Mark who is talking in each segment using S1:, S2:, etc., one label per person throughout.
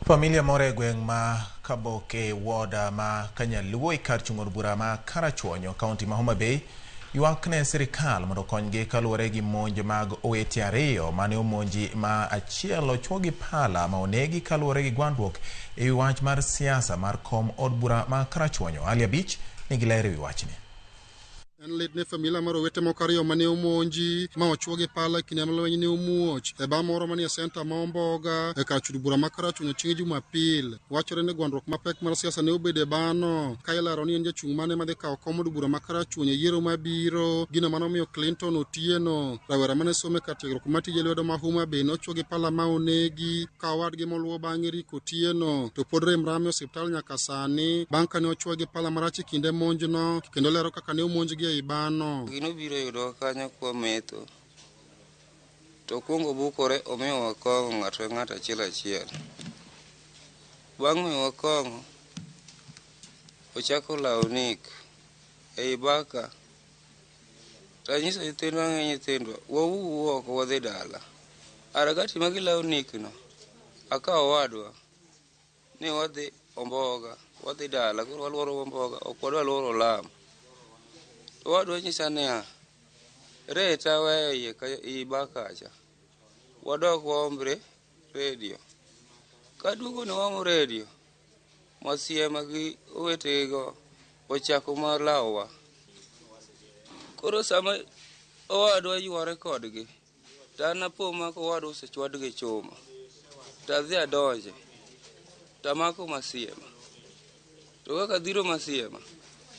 S1: Familia moro e gweng' ma Kaboke ward ma Kanyaluo e kar chung' od bura ma Karachuonyo, kaunti ma Homa Bay, ywak ne sirikal mondo okonygi kaluwore gi monj mag owete ariyo mane omonji ma achiel ochwo gi pala ma onegi kaluwore gi gwandruok e wi wach mar siasa mar kom od bura ma Karachuonyo. Ali Abich nigi ler e wi wachni.
S2: En lit ne familia mar owete moko ariyo mane omonji ma ochwo gi pala e kinde ma lweny ne omuoch e bar moro manie senta ma Omboga e kar chud bura ma Karachuonyo chieng' Jumapil. Wachore ni gwandruok mapek mar siasa ne obedo e barno ka ilero ni en jachung' mane madhi kawo kom od bura ma Karachuonyo e yiero mabiro. Gino mane omiyo Clinton Otieno, rawera mane somo e kar tiegruok mar tije lwedo ma Homa Bay ne ochwo gi pala ma onegi ka owadgi moluwo bang'e Rick Otieno to pod rem rame e osiptal nyaka sani bang' kane ochwoye gi pala marach e kinde monjno kendo lero kaka ne omonjgi ei bano.
S3: Gino biro yudowa kanyo kwa metho. To okwongo obukore omiyowa kong'o ng'ato ka ng'ato achiel achiel. Bang' miyowa kong'o, ochako lawo Nick ei baka. To anyiso nyithindwa ni nyithindwa, wawuog oko wadhi dala. Aragati ma gilawo Nick no, akawo owadwa ni wadhi Omboga, wadhi dala, koro waluoro Omboga, ok wadwa luoro Lam. To owadwa nyisa niya, reta weyo iye ka iyi ba kacha. Wadok waombre redio. Kaduogo ni waomo redio, Masiema gi owetegigo ochako mar lawowa. Koro sama owadwa yware kodgi, to an apo ma owadwa osechwad gi chuma. To adhi adonje, to amako Masiema. To kaka adhiro Masiema,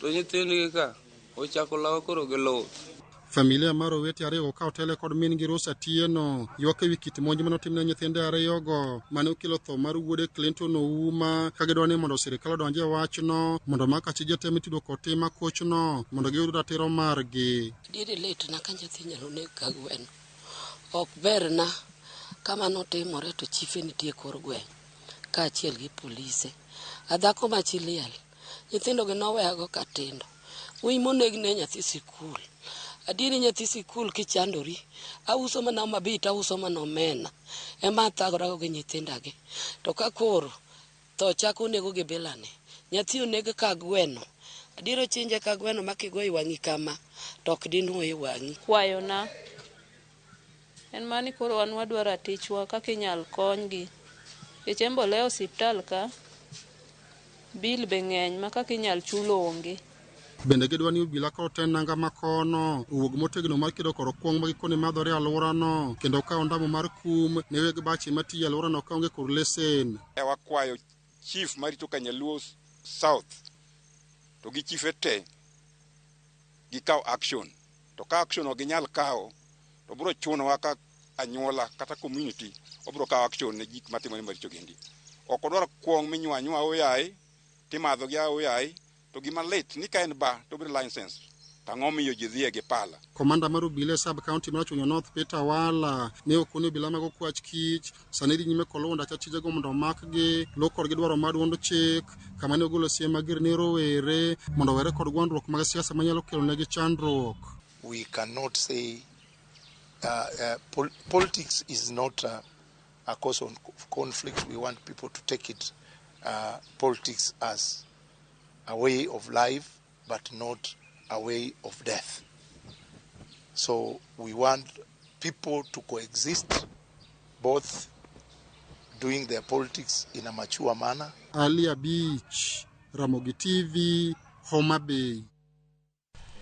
S3: to nyithindgi ka ochako lawa koro gi luth.
S2: Familia mar owete ariyogo ka otele kod min-gi Rose Atieno ywak ewi kit monj mane otimne nyithinde ariyogo mane okelo tho mar wuode Clinton Ouma ka gidwa ni mondo sirikal odonj e wachno mondo omak achije te mitudo kod tim makochno mondo giyud ratiro margi.
S4: Adieri litna ka nyathi inyalo neg ka gweno. Ok berna ka mano timore to chife nitie kor gweng' kaachiel gi polise. Adhako ma chi liel, nyithindogi noweyago katindo. Wuoyi moneg ne nyathi sikul. Adieri nyathi sikul kichandori, auso mana mabit, auso mana omena. Ema athagorago gi nyithindagi. To ka koro tho chako nego gi bilani, nyathi oneg ka gweno. Adieri ochinje ka gweno ma kigoyo e wang'i kama, to ok dinuo e wang'i.
S5: Kwayona en mana ni koro wan wadwa ratichwa kaka inyal konygi. Nikech en mbolea e osiptal ka, bill be ng'eny ma kaka inyal chul onge.
S2: Bende gidwa ni obila kod tend nanga makono owuog motegno mar kedo kod kuong' ma gikone madhore e alworano kendo kawo ondamo mar kum ne weg bache matiyo e alworano kaonge kod lesen.
S6: Wakwayo chief marito Kanyaluo South to gi chife te gikaw action to ka action ok ginyal kawo to biro chunowa ka anyuola kata community wabiro kawo action ne gik matimore maricho gendi. Ok wadwar kuong' minywa anywa aoyaye timadho gi aoyaye to gima lit ni ka en bar to obiro license to ang'o miyo ji dhiye gi pala.
S2: Komanda mar obila e sub county mar Rachuonyo North Peter Wala ne okone obila mag okwach kich sani dhi nyime koluwo ndach achijego mondo omakgi luw kodgi dwaro mar duond chik kama ne ogolo siem mager ne rowere mondo owere kod gwandruok mag siasa manyalo kelo negi chandruok.
S7: We cannot say politics is not a cause of conflict. We want people to take it politics as a way of life, but not a way of death. So we want people to coexist, both doing their politics in a mature manner.
S2: Ali Abich, Ramogi TV, Homa Bay.